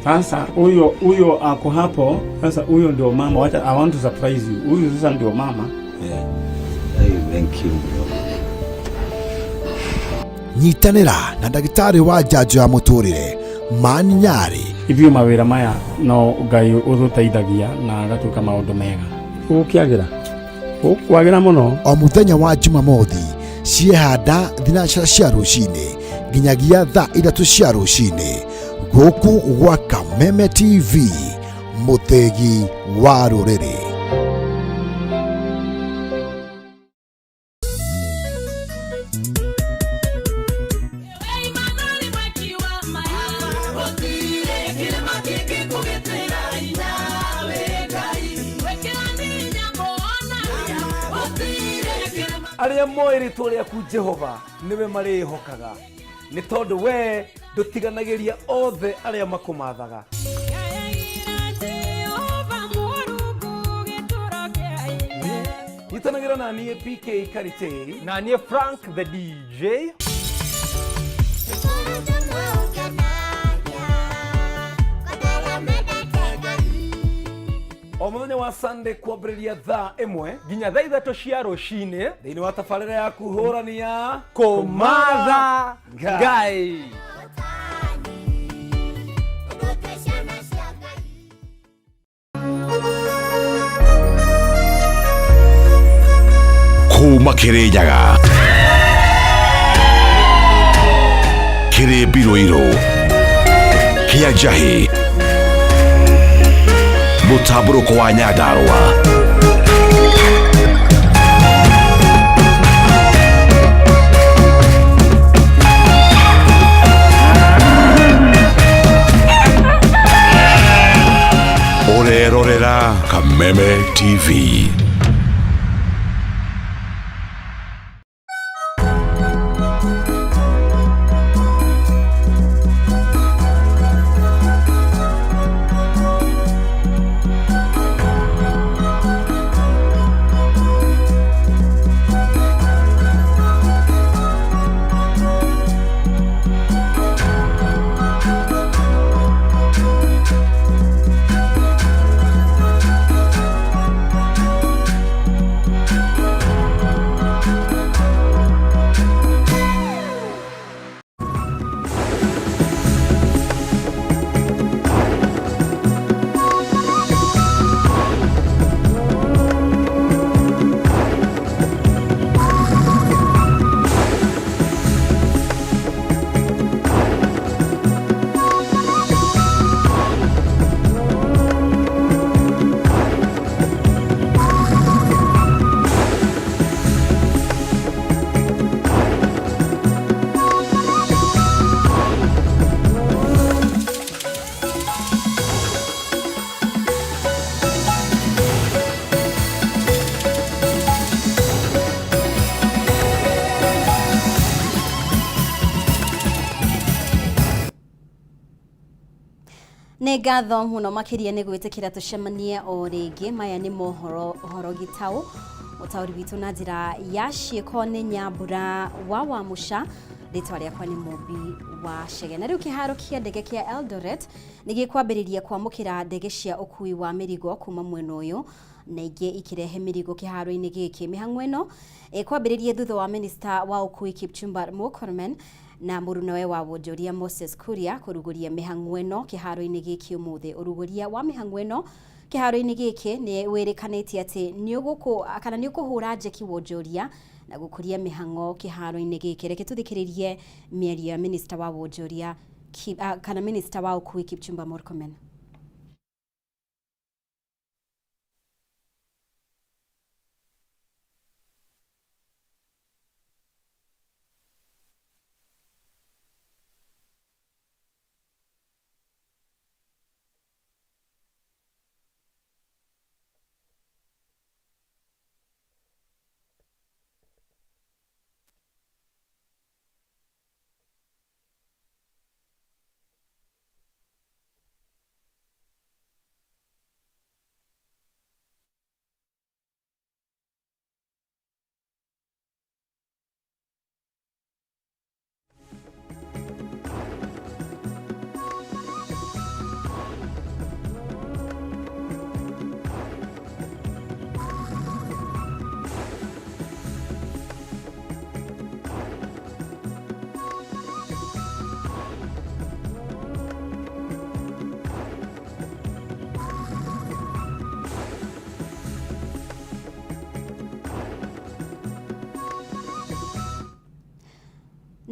Sasa huyo ako hapo. Sasa huyo ndio mama. Wacha, I want to surprise you. Huyu sasa ndio mama. Yeah. Hey, thank you, bro. Nyitanĩra na ndagĩtarĩ wa njanjo ya mũtũrĩre Mani Nyarĩ. Ithuĩ mawĩra maya no Ngai ũtũteithagia na agatuĩka maũndũ mega. Gũkĩagĩra, gũkwagĩra mũno. O mũthenya wa Jumamothi ciehanda thinacara cia rũcinĩ nginyagia thaa 3 cia rũcinĩ gũkũ gwa Kameme TV, mũthĩgi wa rũrĩrĩ. Arĩa moĩ rĩtwa rĩaku Jehova nĩwe marĩĩhokaga, nĩ tondũ we ndũtiganagĩria othe arĩa makũmathaga. Nyitanagĩra na niĩ PK Karitei na niĩ Frank the DJ. O mũthenya wa Sunday kwambĩrĩria thaa 1 nginya thaa 3 cia rũcinĩ thĩinĩ wa tabarĩra yaku hũrani ya Kũmatha Ngai. Kuma Kĩrĩnyaga, kĩrĩ mbirũirũ kĩa njahĩ, mũtambũrũko wa Nyandarũa, ũrerorera Kameme TV. Nĩ ngatho mũno makĩria nĩ gwĩtĩkĩra tũcemanie o rĩngĩ. Maya nĩ mohoro ũhoro gĩtaũ. Mũtaũri witũ na njĩra ya ciĩko nĩ Nyambura wa Wamũca, rĩtwa rĩakwa nĩ Mũmbi wa Chege. Na rĩu kĩharo kĩa ndege kĩa Eldoret nĩ gĩkwambĩrĩria kwamũkĩra ndege cia ũkui wa mĩrigo kuma mwena ũyũ na ingĩ ikĩrehe mĩrigo kĩharo-inĩ gĩkĩ. Mĩhang'o ĩno ĩkwambĩrĩria thutha wa minista wa ũkui Kipchumba Murkomen na mũrunawe wa wonjoria Moses Kuria kũrugũria mĩhang'o ĩno kĩharo-inĩ gĩkĩ ũmũthĩ. Ũrugũria wa mĩhang'o ĩno kĩharo-inĩ gĩkĩ nĩ wĩrĩkanĩtie atĩ nĩ kana nĩ ũkũhũra njeki wonjoria na gũkũria mĩhang'o kĩharo-inĩ gĩkĩ. Reke tũthikĩrĩrie mĩario ya minista wa wonjoria kana minista wa ũkui Kipchumba Murkomen.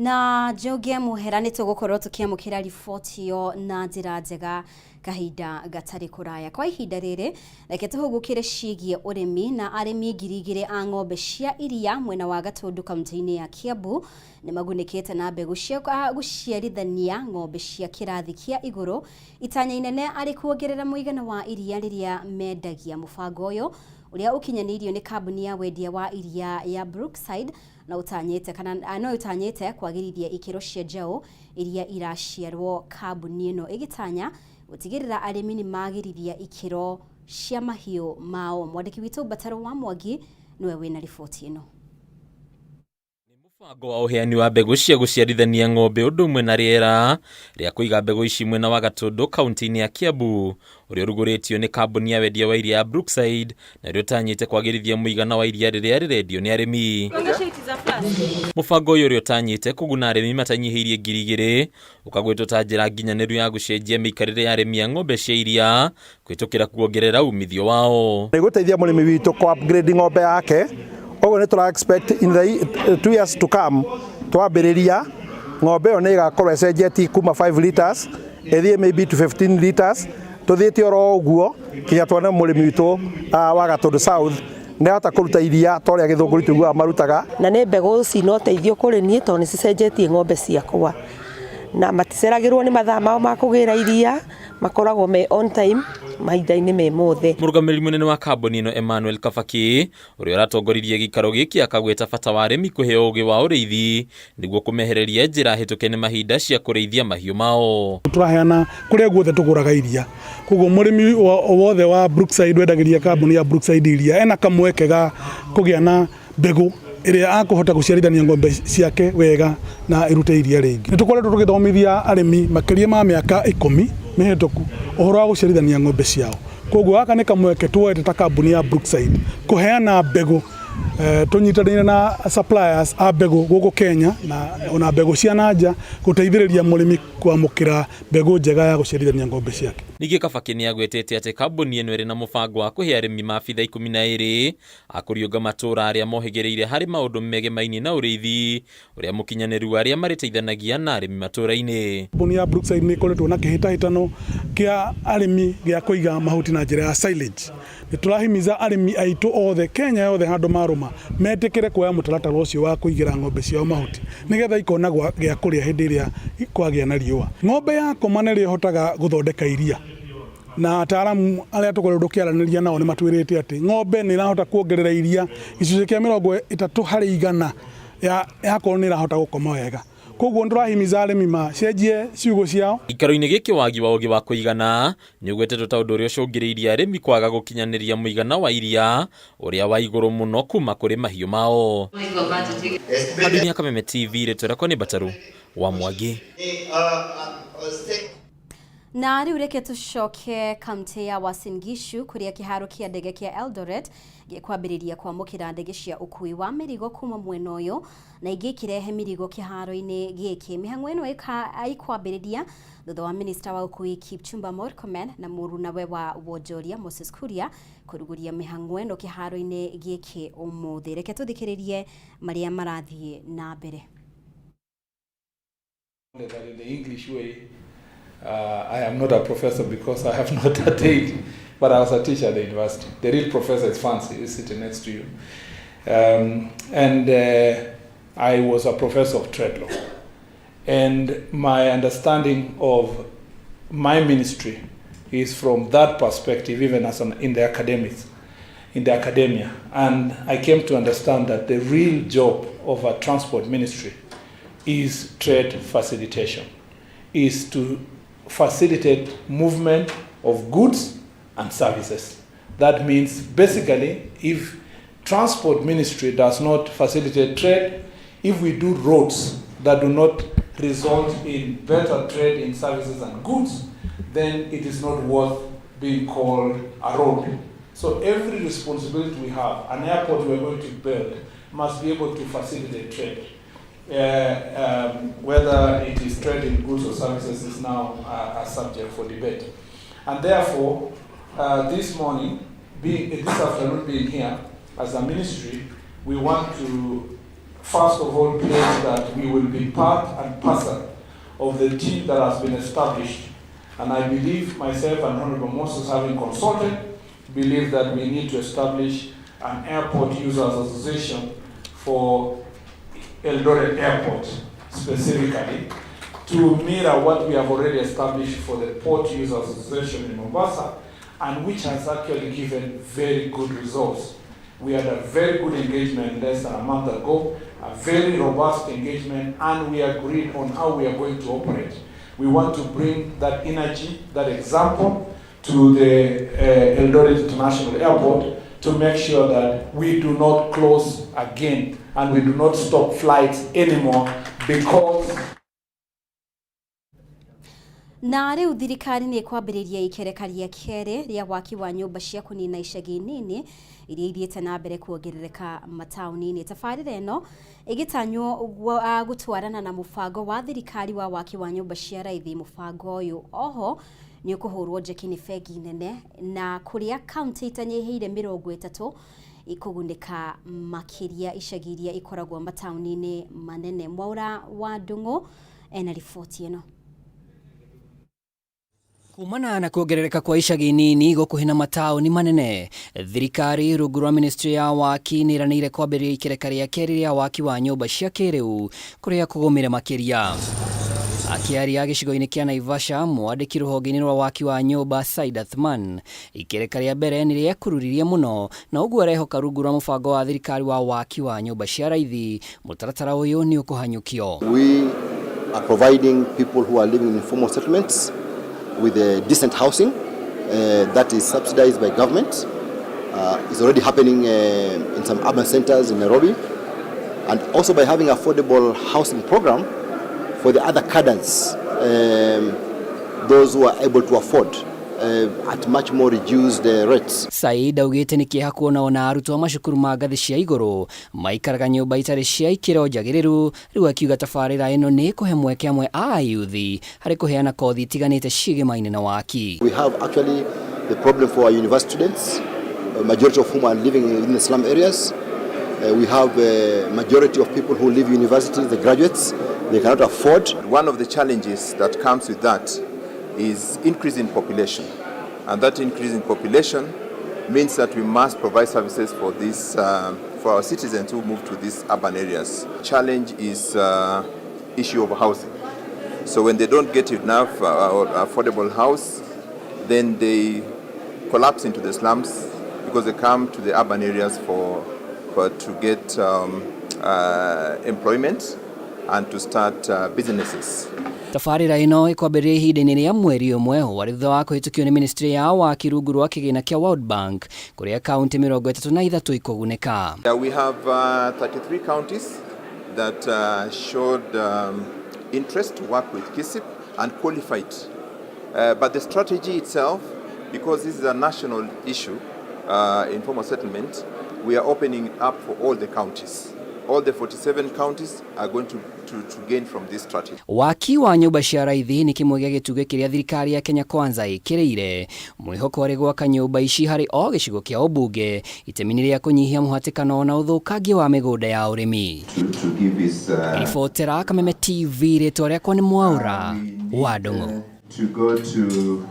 Na Njoge Mũhera, nĩ tũgũkorwo tũkĩamũkĩra riboti ĩyo na njĩra njega kahinda gatarĩ kũraya. Kwa ihinda rĩrĩ, reke tũhũgũkĩre ciĩgiĩ ũrĩmi. Na arĩmi 2000 a ng'ombe cia iria mwena wa Gatũndũ kaunti-inĩ ya Kiambu nĩ magunĩkĩte na mbegũ cia gũciarithania ng'ombe cia kĩrathi kĩa igũrũ, itanya inene arĩ kuongerera mũigana wa iria rĩrĩa mendagia. Mũbango ũyũ ũrĩa ũkinyanĩirio nĩ kambuni ya wendia wa iria ya Brookside na ũtanyĩte kana no ũtanyĩte kwagĩrithia ikĩro cia njaũ iria iraciarwo, kambuni ĩno ĩgĩtanya gũtigĩrĩra arĩmi nĩ magĩrithia ikĩro cia mahiũ mao. Mwandĩki witũ Mbataro wa Mwangi nĩwe wĩna riboti ĩno. Mũbango wa ũheani wa mbegũ cia gũciarithania ng'ombe ũndũ ũmwe na rĩera rĩa kũiga mbegũ ici mwena wa Gatũndũ kaunti-inĩ ya Kiambu, ũrĩa ũrugũrĩtio nĩ kambuni ya wendia wa iria ya Brookside na ũrĩa ũtanyĩte kwagĩrithia mũigana wa iria rĩrĩa rĩrendio nĩ arĩmi. Mũbango ũyũ, ũrĩa ũtanyĩte kũguna arĩmi matanyihĩirie 2000, ũkagwetwo ta njĩra nginyanĩru ya gũcenjia mĩikarĩre ya arĩmi a ng'ombe cia iria kũhĩtũkĩra kuongerera umithio wao. Nĩ gũteithia mũrĩmi witũ kũ upgrade ng'ombe yake. Ũguo nĩ tũra expect in the 2 years to come, twambĩrĩria, ng'ombe ĩyo nĩ ĩgakorwo ĩcenjetie kuma 5 liters ĩthiĩ maybe to 15 liters, tũthiĩte oro ũguo kinya tuone mũrĩmi witũ wa Gatũndũ South nĩ ahota kũruta iria ta ũrĩa Gĩthũngũri tũiguaga marutaga. Na nĩ mbegũ cina ũteithio kũrĩ niĩ tondũ nĩ cicenjetie ng'ombe ciakwa, na maticeragĩrwo nĩ mathaa mao ma kũgĩra iria, makoragwo me on time mahinda-inĩ me mothe. Mũrũgamĩrĩri mũnene wa kambuni ĩno Emmanuel Kabaki, ũrĩa ũratongoririe gĩikaro gĩkĩ, akagweta bata wa arĩmi kũheo ũgĩ wa ũrĩithi nĩguo kũmehereria njĩra hĩtũke nĩ mahinda cia kũrĩithia mahiũ mao. Tũraheana kũrĩa guothe tũgũraga iria, koguo mũrĩmi wothe wa Brookside wendagĩria kambuni ya Brookside iria ena kamweke ga kũgĩa na mbegũ ĩrĩa akũhota gũciarithania ng'ombe ciake wega na ĩrute iria rĩingĩ. Nĩ tũkoretwo tũgĩthomithia arĩmi makĩria ma mĩaka 10 mĩhĩtũku ũhoro wa gũciarithania ng'ombe ciao, koguo gaka nĩ kamweke tuoete ta kambuni ya Brookside kũheana mbegũ, tũnyitanĩire na suppliers a mbegũ gũkũ Kenya na ona mbegũ cia na nja, gũteithĩrĩria mũrĩmi kwamũkĩra mbegũ njega ya gũciarithania ng'ombe ciake. Ningĩ Kabaki nĩ agwetete atĩ kambuni ĩno ĩrĩ na mũbango wa kũhe arĩmi maabitha 12 a kũriũnga matũũra arĩa mohĩgĩrĩire harĩ maũndũ megemainie na ũrĩithi ũrĩa mũkinyanĩru, arĩa marĩteithanagia na arĩmi matũũra-inĩ. Kambuni ya Brookside nĩ ĩkoretwo na kĩhĩtahĩtano kĩa arĩmi gĩa kũiga mahuti na njĩra ya silage. Nĩ tũrahimiza arĩmi aitũ othe Kenya yothe handũ marũma metĩkĩre kuoya mũtaratara ũcio wa kũigĩra ng'ombe ciao mahuti, nĩgetha ikona gĩa kũrĩa hĩndĩ ĩrĩa kwagĩa na riũa. Ng'ombe yakoma nĩrĩo ĩhotaga gũthondeka iria, na ataaramu arĩa tũkoretwo tũkĩaranĩria nao nĩ matwĩrĩte atĩ ng'ombe nĩ ĩrahota kuongerera iria gĩcunjĩ kĩa 30% ya yakorwo nĩ ĩrahota gũkoma wega. Koguo nĩ tũrahimiza arĩmi macenjie ciugũ ciao. Gĩikaro-inĩ gĩkĩ, wagi wa ũgĩ wa kũigana nĩ ũgwetetwo ta ũndũ ũrĩa ũcũngĩrĩirie arĩmi kwaga gũkinyanĩria mũigana wa iria ũrĩa wa igũrũ mũno kuma kũrĩ mahiũ mao. Handũ-inĩ ya Kameme TV, rĩtwa rĩakwa nĩ Mbataru wa Mwangi. Na rĩu reke tũcoke kaunti ya Uasin Gishu, kũrĩa kĩharo kĩa ndege kĩa Eldoret gĩkwambĩrĩria kwamũkĩra ndege cia ũkui wa mĩrigo kuma mwena ũyũ na ingĩ ikirehe mĩrigo kĩharo-inĩ gĩkĩ. Mĩhang'o ĩno ĩkwambĩrĩria thutha wa minista wa ũkui Kipchumba Murkomen na mũrunawe wa wonjoria Moses Kuria kũrugũria mĩhang'o ĩno kĩharo-inĩ gĩkĩ ũmũthĩ. Reke tũthikĩrĩrie marĩa marathiĩ na mbere. That in the English way, I am not a professor because I have not attained, but I was a teacher at the university. The real professor is fancy, he's sitting next to you. And I was a professor of trade law. And my understanding of my ministry is from that perspective, even as in the academics, in the academia. And I came to understand that the real job of a transport ministry is trade facilitation, is to facilitate movement of goods and services. That means basically, if transport ministry does not facilitate trade, if we do roads that do not result in better trade in services and goods, then it is not worth being called a road. So every responsibility we have, an airport we are going to build, must be able to facilitate trade. Whether it is trade in goods or services is now a subject for debate. And therefore, this morning, this afternoon being here as a ministry, we want to first of all pledge that we will be part and parcel of the team that has been established. And I believe myself and Honorable Moses, having consulted, believe that we need to establish an airport users association for Eldoret Airport specifically to mirror what we have already established for the Port Users Association in Mombasa, and which has actually given very good results. We had a very good engagement less than a month ago, a very robust engagement, and we agreed on how we are going to operate. We want to bring that energy, that example, to the Eldoret International Airport to make sure that we do not close again and we do not stop flights anymore because Na rĩu thirikari nĩ ĩkwambĩrĩria ikereka rĩa kerĩ rĩa waki wa nyũmba cia kũnina icagi nini iria ithiĩte na mbere kuongerereka mataũni-inĩ. Tabarĩra ĩno ĩgĩtanywo gũtwarana na mũbango wa thirikari wa waki wa nyũmba cia raithi. Mũbango ũyũ oho nĩ ũkũhũrwo njeki nĩ bengi nene na kũrĩa kaunti itanyihĩire 30 ikũgunĩka makĩria icagi iria ikoragwo mataũni-inĩ manene. Mwaura wa Ndung'u ena riboti ĩno. Kumana na kuongerereka kwa icagi nini gũkuhĩ na mataũni manene, thirikari rungu rwa ministry ya waki nĩ ĩranĩire kwambĩrĩria ikereka rĩa kerĩ rĩa waki wa nyũmba cia kĩrĩu kũrĩa kũgũmĩre makĩria. Akĩaria gĩcigo-inĩ kĩa Naivasha, mwandĩki rũhonge-inĩ rwa waki wa nyũmba Said Athman, ikereka rĩa mbere nĩ rĩekururirie mũno na ũguo arehoka rungu rwa mũbango wa thirikari wa waki wa nyũmba cia raithi mũtaratara ũyũ nĩ ũkũhanyũkio. We are providing people who are living in informal settlements with a decent housing that is subsidized by government. It's already happening in some urban centers in Nairobi. And also by having affordable housing program for the other cadres, those who are able to afford at much more reduced rates. Said augĩte nĩ kĩeha kuona ona arutwo a macukuru ma ngathĩ cia igũrũ maikaraga nyũmba itarĩ cia ikĩro njagĩrĩru. Rĩu akiuga tabarĩra ĩno nĩ ĩkũhe mweke amwe a ayuthi harĩ kũheana kothi itiganĩte ciĩgĩmaine na waki. We have actually the problem for our university students, a majority of whom are living in the slum areas. We have a majority of people who leave university, the graduates, they cannot afford. One of the challenges that comes with that is increase in population. And that increase in population means that we must provide services for our citizens who move to these urban areas. Challenge is issue of housing. So when they don't get enough affordable house, then they collapse into the slums because they come to the urban areas for to get employment and to start businesses. Tabarĩra ĩno ĩkwambĩrĩria ihinda-inĩ rĩa mweri ũmwe warĩ thutha wa kũhĩtũkio nĩ ministry ya waki rungu rwa kĩgĩna kĩa World Bank kũrĩa kaunti 33 ikũgunĩka. We have 33 counties that showed interest to work with KISIP and qualified. But the strategy itself, because this is a national issue, informal settlement, we are opening it up for all the counties. All the 47 counties are going to gain from this strategy. Waki wa nyũmba cia raithi nĩ kĩmwe gĩa gĩtugĩ kĩrĩa thirikari ya Kenya Kwanza ĩkĩrĩire. Mwĩhoko warĩ gwaka nyũmba ici harĩ o gĩcigo kĩa ũmbunge itemi-inĩ rĩa kũnyihia mũhatĩkano na ũthũkangia wa mĩgũnda ya ũrĩmi. To give his, Ribotera Kameme TV, rĩtwa rĩakwa nĩ Mwaura wa Ndung'u. To go to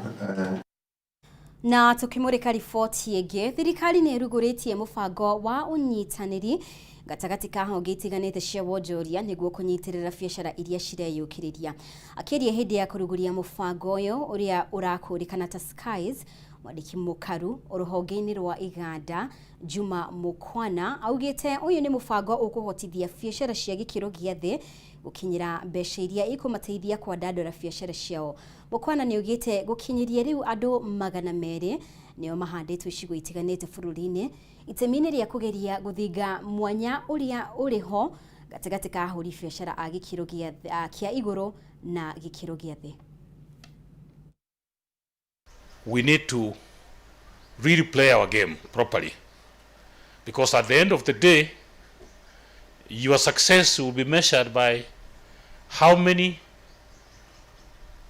Na tukimurika riboti ĩngĩ, thirikari nĩ ĩrugũrĩtie mũbango wa ũnyitanĩri gatagatĩ ka honge itiganĩte cia wonjoria nĩguo kũnyitĩrĩra biacara iria cireyũkĩrĩria. Akĩaria hĩndĩ ya kũrugũria mũbango ũyũ ũrĩa ũrakũrĩkana ta Skies, mwandĩki mũkaru rũhonge-inĩ rwa iganda Juma Mukwana augĩte ũyũ nĩ mũbango ũkũhotithia biacara cia gĩkĩro gĩa thĩ gũkinyĩra mbeca iria ikũmateithia kwandandũra biacara ciao. Mukwana nĩ augĩte gũkinyĩria rĩu andũ 200 nĩo mahandĩtwo icigo itiganĩte bũrũri-inĩ itemi-inĩ rĩa kũgeria gũthinga mwanya ũrĩa ũrĩ ho gatagatĩ ka ahũri biacara a gĩkĩro kĩa igũrũ na gĩkĩro gĩa thĩ. We need to really play our game properly, because at the end of the day, your success will be measured by how many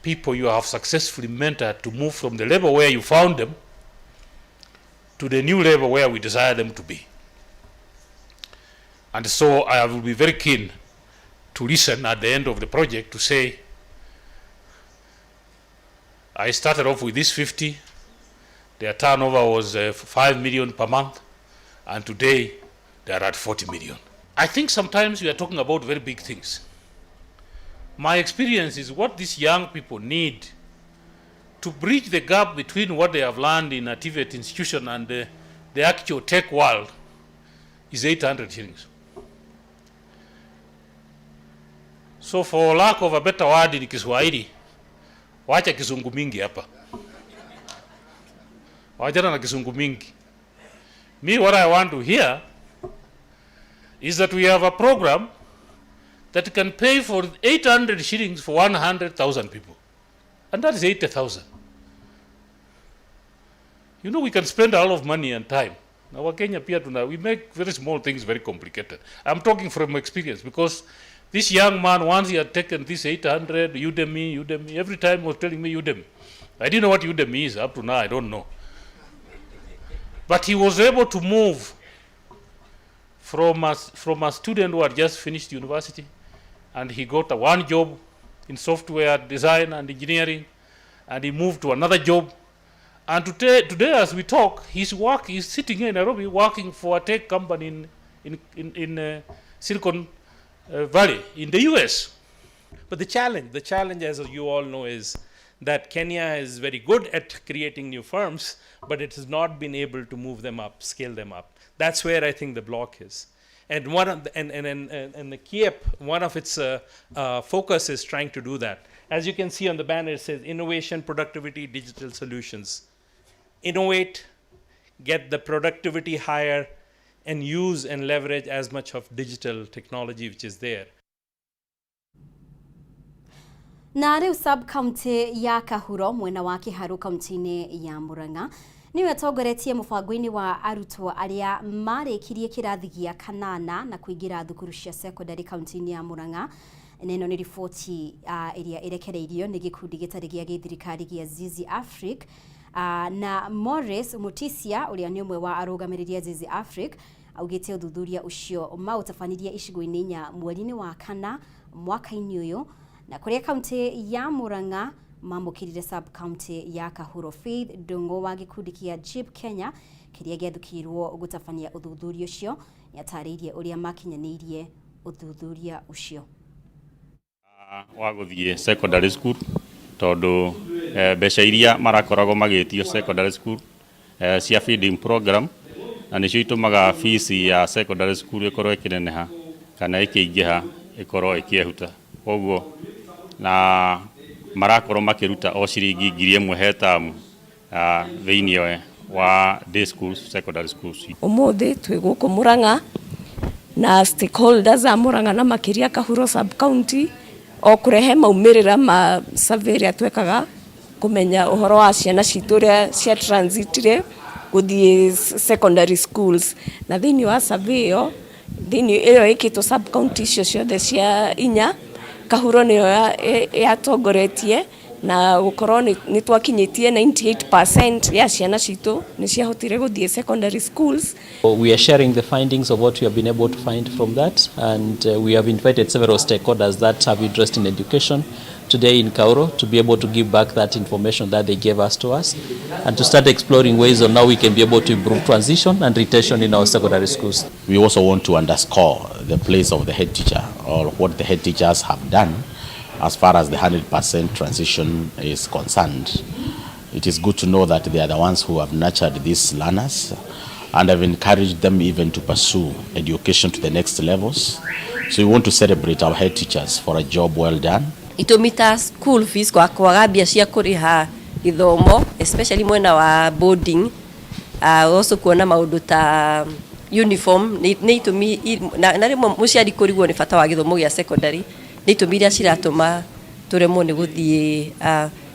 people you have successfully mentored to move from the level where you found them to the new level where we desire them to be. And so I will be very keen to listen at the end of the project to say, I started off with this 50, their turnover was 5 million per month, and today they are at 40 million. I think sometimes we are talking about very big things. My experience is what these young people need to bridge the gap between what they have learned in a TVET institution and the actual tech world is 800 shillings. So for lack of a better word in Kiswahili, wacha kizungu mingi hapa. Wachana na kizungu mingi. Me, what I want to hear is that we have a program that can pay for 800 shillings for 100,000 people. And that is 80,000. You know, we can spend a lot of money and time. Now, Wakenya pia tuna, we make very small things very complicated. I'm talking from experience because this young man, once he had taken this 800, Udemy, Udemy, every time was telling me Udemy. I didn't know what Udemy is. Up to now, I don't know. But he was able to move from a student who had just finished university, and he got a one job in software design and engineering, and he moved to another job. And today as we talk, his work is sitting here in Nairobi working for a tech company in Silicon Valley in the US. But the challenge, as you all know, is that Kenya is very good at creating new firms, but it has not been able to move them up, scale them up. That's where I think the block is. And one of the, and the KIEP, one of its focus is trying to do that. As you can see on the banner, it says innovation, productivity, digital solutions. Innovate, get the productivity higher, and use and leverage as much of digital technology which is there. Na rĩu sub county ya Kahuro mwena wa Kiharu kaunti-inĩ ya Murang'a nĩwe tongoretie mũbango-inĩ wa arutwo arĩa marĩkirie kĩrathi gĩa kanana na kũingĩra thukuru cia secondary kaunti-inĩ ya Murang'a. Na ĩno nĩ riboti ĩrĩa ĩrekereirio nĩ gĩkundi gĩtarĩ gĩa gĩthirikari gĩa Zizi Afrique, na Morris Mutisia ũrĩa nĩ ũmwe wa arũgamĩrĩri a Zizi Afrique augĩte ũthuthuria ũcio maũtabanirie icigo-inĩ inya mweri-inĩ wa kana mwaka-inĩ ũyũ, na kũrĩa kaunti ya Murang'a mamũkĩrire sub county ya Kahuro. Faith Ndung'u wa gĩkundi kĩa JIP Kenya kĩrĩa gĩathukirwo gũtabania ũthuthuria ũcio nĩatarĩirie ũrĩa makinyanĩirie ũthuthuria ũcio. Wa gũthiĩ secondary school tondũ mbeca iria marakoragwo magĩtio secondary school cia feeding program na nĩcio itũmaga fees ya secondary school ĩkorwo ĩkĩneneha kana ĩkĩingĩha ĩkorwo ĩkĩehuta. Koguo na marakorwo makĩruta o ciringi 1,000 he tamu thĩinĩ wa day schools, secondary schools. Ũmũthĩ twĩ gũkũ Murang'a na stakeholders a Murang'a na makĩria Kahuro sub county o kũrehe maumĩrĩra ma survey ĩrĩa twekaga kũmenya ũhoro wa ciana citũ ũrĩa cia transitire gũthiĩ secondary schools. Na thĩinĩ wa survey ĩyo, thĩinĩ ĩyo ĩkĩtwo sub county icio ciothe cia inya, Kahuro nĩyo yatongoretie na gũkorwo nĩ twakinyĩtie 98% ya ciana citũ nĩ ciahotire gũthiĩ secondary schools. We are sharing the findings of what we have been able to find from that, and we have invited several stakeholders that have interest in education today in Kahuro to be able to give back that information that they gave us to us and to start exploring ways on how we can be able to improve transition and retention in our secondary schools. We also want to underscore the place of the head teacher or what the head teachers have done as far as the 100% transition is concerned. It is good to know that they are the ones who have nurtured these learners and have encouraged them even to pursue education to the next levels. So we want to celebrate our head teachers for a job well done. Itũmi ta school fees, kwa kwaga mbia cia kũrĩha gĩthomo, especially mwena wa boarding, also kuona maũndũ ta uniform nĩ itũmi na rĩmwe mũciari kũrigwo nĩ bata wa gĩthomo gĩa secondary, nĩ itũmi iria ciratũma tũremwo nĩ gũthiĩ,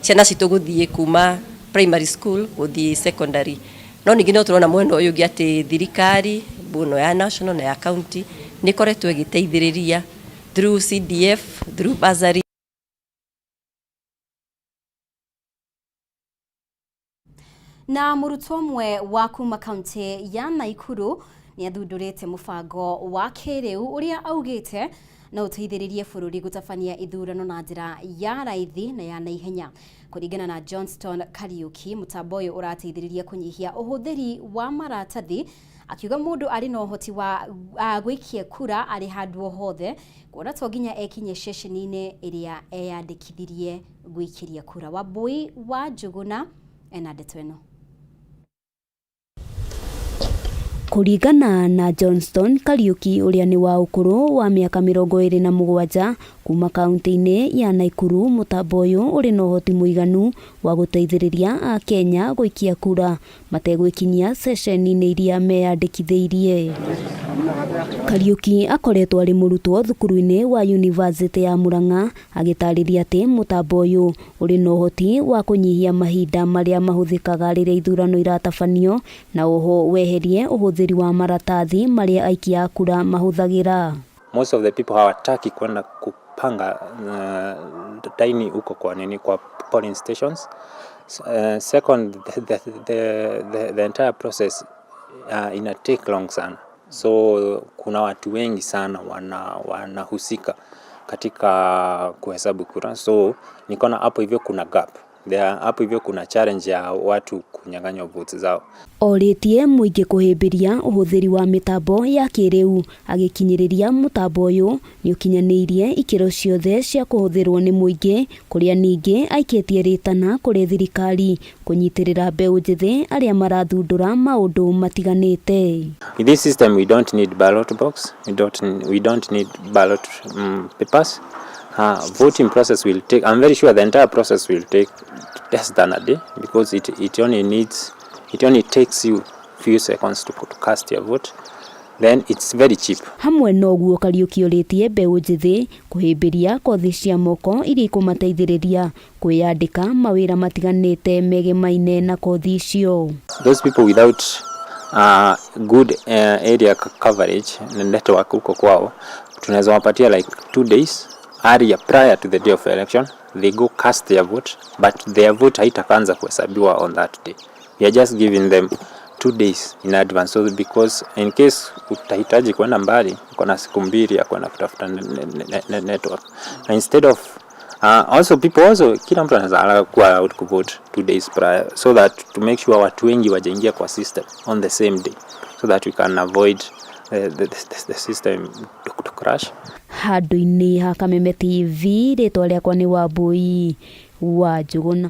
ciana citũ gũthiĩ kuma primary school gũthiĩ secondary. No ningĩ no tũrona mwena ũyũ ũngĩ atĩ thirikari mũno ya national na ya county nĩ ĩkoretwo ĩgĩteithĩrĩria through CDF, through bursary. Na mũrutwo ũmwe wa kuma kaunti ya Naikuru Nĩ athundũrĩte mũbango wa kĩrĩu ũrĩa augĩte no ũteithĩrĩrie bũrũri gũtabania ithurano na njĩra ya raithi na ya naihenya. Kũringana na Johnston Kariuki, mũtambo ũyũ ũrateithĩrĩria kũnyihia ũhũthĩri wa maratathi, akiuga mũndũ arĩ na ũhoti wa gwĩkia kura arĩ handũ o hothe, kuona to nginya ekinye ceceni-inĩ ĩrĩa eyandĩkithirie gwĩkĩria kura. Wambui wa Njũgũna ena ndeto ĩno. Kũringana na Johnston Kariuki ũrĩa nĩ wa ũkũrũ wa mĩaka 27 kuma kaunti-inĩ ya Naikuru, mũtambo ũyũ ũrĩ na ũhoti mũiganu wa gũteithĩrĩria Akenya gũikia kura mategwĩkinyia ceceni-inĩ iria meyandĩkithĩirie. Kariuki akoretwo arĩ mũrutwo thukuru-inĩ wa Yunivasĩtĩ ya Murang'a, agĩtarĩria atĩ mũtambo ũyũ ũrĩ na ũhoti wa kũnyihia mahinda marĩa mahũthĩkaga rĩrĩa ithurano iratabanio na oho weherie ũhũthĩri wa maratathi marĩa aikia a kura mahũthagĩra. Most of the people hawataki kwenda kupanga laini huko kwa nini, kwa polling stations. Second, the entire process ina take long sana, so kuna watu wengi sana wanahusika katika kuhesabu kura, so nikaona hapo hivyo kuna gap there, hapo hivyo kuna challenge ya watu kunyang'anywa votes zao. Orĩtie mũingĩ kũhĩmbĩria ũhũthĩri wa mĩtambo ya kĩrĩu, agĩkinyĩrĩria mũtambo ũyũ nĩ ũkinyanĩirie ikĩro ciothe cia kũhũthĩrwo nĩ mũingĩ, kũrĩa ningĩ aikĩtie rĩtana kũrĩ thirikari kũnyitĩrĩra mbeũ njĩthĩ arĩa marathundũra maũndũ matiganĩte. In this system we don't need ballot box, we don't need ballot papers. Voting process will take, I'm very sure the entire process will take less than a day, because it only takes you few seconds to cast your vote. Then it's very cheap. Hamwe na ũguo, Kariuki orĩtie mbeũ njĩthĩ kũhĩmbĩria kothi cia moko iria ikũmateithĩrĩria kwĩyandĩka mawĩra matiganĩte megemaine na kothi icio. Those people without good area coverage na network huko kwao, tunaweza wapatia like 2 days earlier, prior to the day of election, they go cast their vote, but their vote haitaanza kuhesabiwa on that day. We are just giving them 2 days in advance, so because in case utahitaji kwenda mbali, uko na siku 2 ya kwenda kutafuta network. Na instead of also people also, kila mtu anaweza kuwa out kuvote 2 days prior, so that to make sure watu wengi wajaingia kwa system on the same day, so that we can avoid the system to crash. Handũ-inĩ ha Kameme TV, rĩtwa rĩakwa nĩ Wambui wa Njũgũna.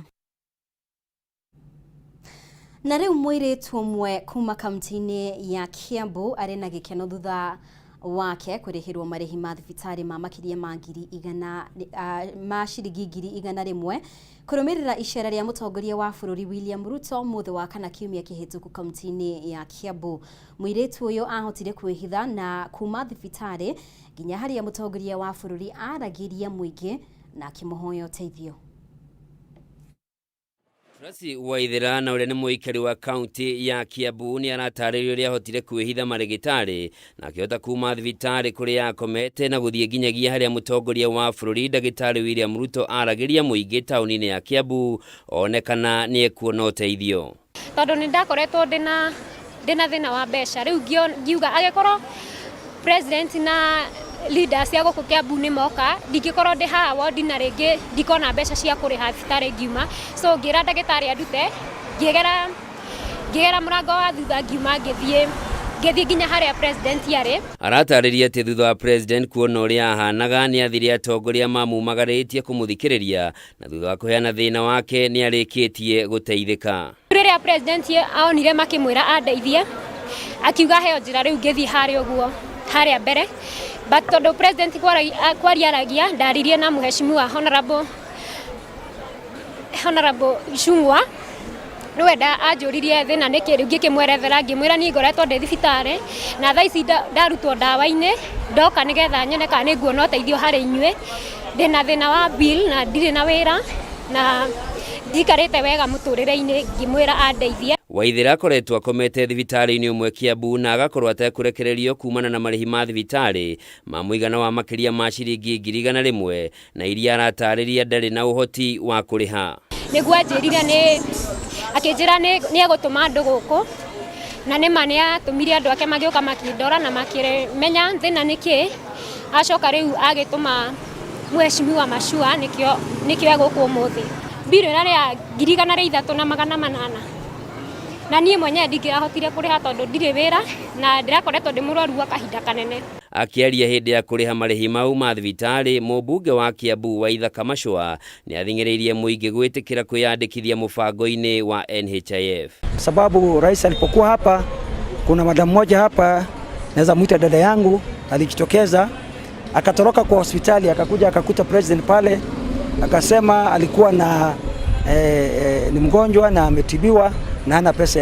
Na rĩu mũirĩtu ũmwe kuma kaunti-inĩ ya Kiambu arĩ na gĩkeno thutha wake kũrĩhĩrwo marĩhi ma thibitarĩ ma makĩria ma 100,000, ma ciringi 100,000, kũrũmĩrĩra icera rĩa mũtongoria wa bũrũri William Ruto mũthĩ wa kana kiumia kĩhĩtũku kaunti-inĩ ya Kiambu. Mũirĩtu ũyũ ahotire kwĩhitha na kuma thibitarĩ nginya harĩa mũtongoria wa bũrũri aragĩria mũingĩ na akĩmũhoya ũteithio. Tracy Waithera na ũrĩa nĩ mũikari wa kaunti ya Kiambu nĩ aratarĩrio ũrĩa ahotire kwĩhitha marĩgĩtarĩ na akĩhota kuma thibitarĩ kũrĩa akomete na gũthiĩ nginyagia harĩa mũtongoria wa bũrũri ndagĩtarĩ William Ruto aragĩria mũingĩ taũni-inĩ ya Kiambu one kana nĩ ekuona ũteithio. Tondũ nĩ ndakoretwo ndĩna thĩna wa mbeca, rĩu ngiuga angĩkorwo president na leaders a gũkũ Kiambu nĩ moka, ndingĩkorwo ndĩ haha wodi na rĩngĩ ndikona mbeca cia kũrĩha thibitarĩ ngiuma. So ngĩra ndagĩtarĩ andute, ngĩgera mũrango wa thutha, ngiuma, ngĩthiĩ nginya harĩa president arĩ. Aratarĩria atĩ thutha wa president kuona ũrĩa ahanaga, nĩ athire atongoria mamumagarĩtie kũmũthikĩrĩria, na thutha wa kũheana thĩna wake nĩ arĩkĩtie gũteithĩka. Rĩrĩa president aonire makĩmwĩra andeithie, akiuga heo njĩra, rĩu ngĩthiĩ harĩa ũguo harĩa mbere, but tondũ president kwaria aragia, ndaririe na mũheshimiwa honorable Ichung'wa, nĩwe anjũririe thĩna nĩkĩ. Rĩu ngĩkĩmwerethera, ngĩmwĩra niĩ ngoretwo ndĩ thibitarĩ na thaa ici ndarutwo ndawa-inĩ, ndoka nĩgetha nyone kana nĩ nguona ũteithio harĩ inyuĩ. Ndĩna thĩna wa bill na ndirĩ na wĩra na ndikarĩte wega mũtũrĩre-inĩ, ngĩmwĩra andeithie. Waithera akoretwo akomete thibitarĩ-inĩ ũmwe Kiambu na agakorwo atekũrekererio kumana na marĩhi ma thibitarĩ ma mũigana wa makĩria ma ciringi 100,000, na iria aratarĩria ndarĩ na ũhoti wa kũrĩha. Nĩguo anjĩrire, nĩ akĩnjĩra nĩ egũtũma andũ gũkũ Na nĩma nĩ atũmire andũ ake magĩũka makĩndora na makĩmenya thĩna nĩ kĩ. Acoka rĩu agĩtũma mheshimiwa Machua, nĩkĩo egũkũ ũmũthĩ. Mbirũ ĩrarĩ ya 3,800, na niĩ mwenyewe ndingĩrahotire kũrĩha tondũ ndirĩ wĩra na ndĩrakoretwo ndĩ mũrwaru gwa kahinda kanene. Akĩaria hĩndĩ ya kũrĩha marĩhi mau ma thibitarĩ, mũmbunge wa Kiambu Waithaka Machua nĩ athing'ĩrĩirie mũingĩ gwĩtĩkĩra kwĩyandĩkithia mũbango-inĩ wa NHIF. Sababu rais alipokuwa hapa, kuna madam moja hapa, naweza mwita dada yangu, alijitokeza akatoroka kwa hospitali akakuja akakuta president pale, akasema alikuwa na ni mgonjwa na ametibiwa na hana pesa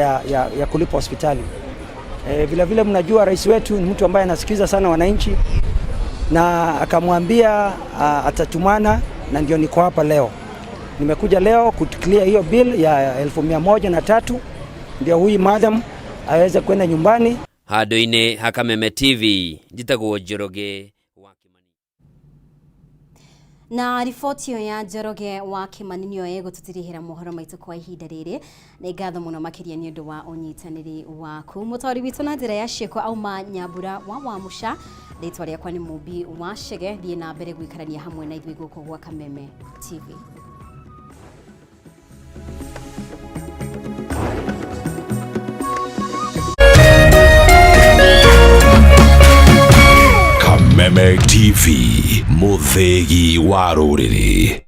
ya kulipa hospitali. Vile vile mnajua rais wetu ni mtu ambaye anasikiza sana wananchi, na akamwambia atatumana, na ndio niko hapa leo. Nimekuja leo kuclear hiyo bill ya 103,000 ndio huyu madam aweze kwenda nyumbani. Handũ-inĩ ha Kameme TV, njĩtagwo Njoroge. Na riboti ĩyo ya Njoroge wa Kimani nĩyo ĩgũtũtirihĩra mohoro maitũ kwa ihinda rĩrĩ. Nĩ ngatho mũno makĩria nĩ ũndũ wa ũnyitanĩri waku. Mũtaũri witũ na njĩra ya ciĩko auma Nyambura wa Wamũca. Rĩtwa rĩakwa nĩ Mũmbi wa Chege. Thiĩ na mbere gũikarania hamwe na ithuĩ gũkũ gwa Kameme TV. Kameme TV, mũthĩgi wa rũrĩrĩ.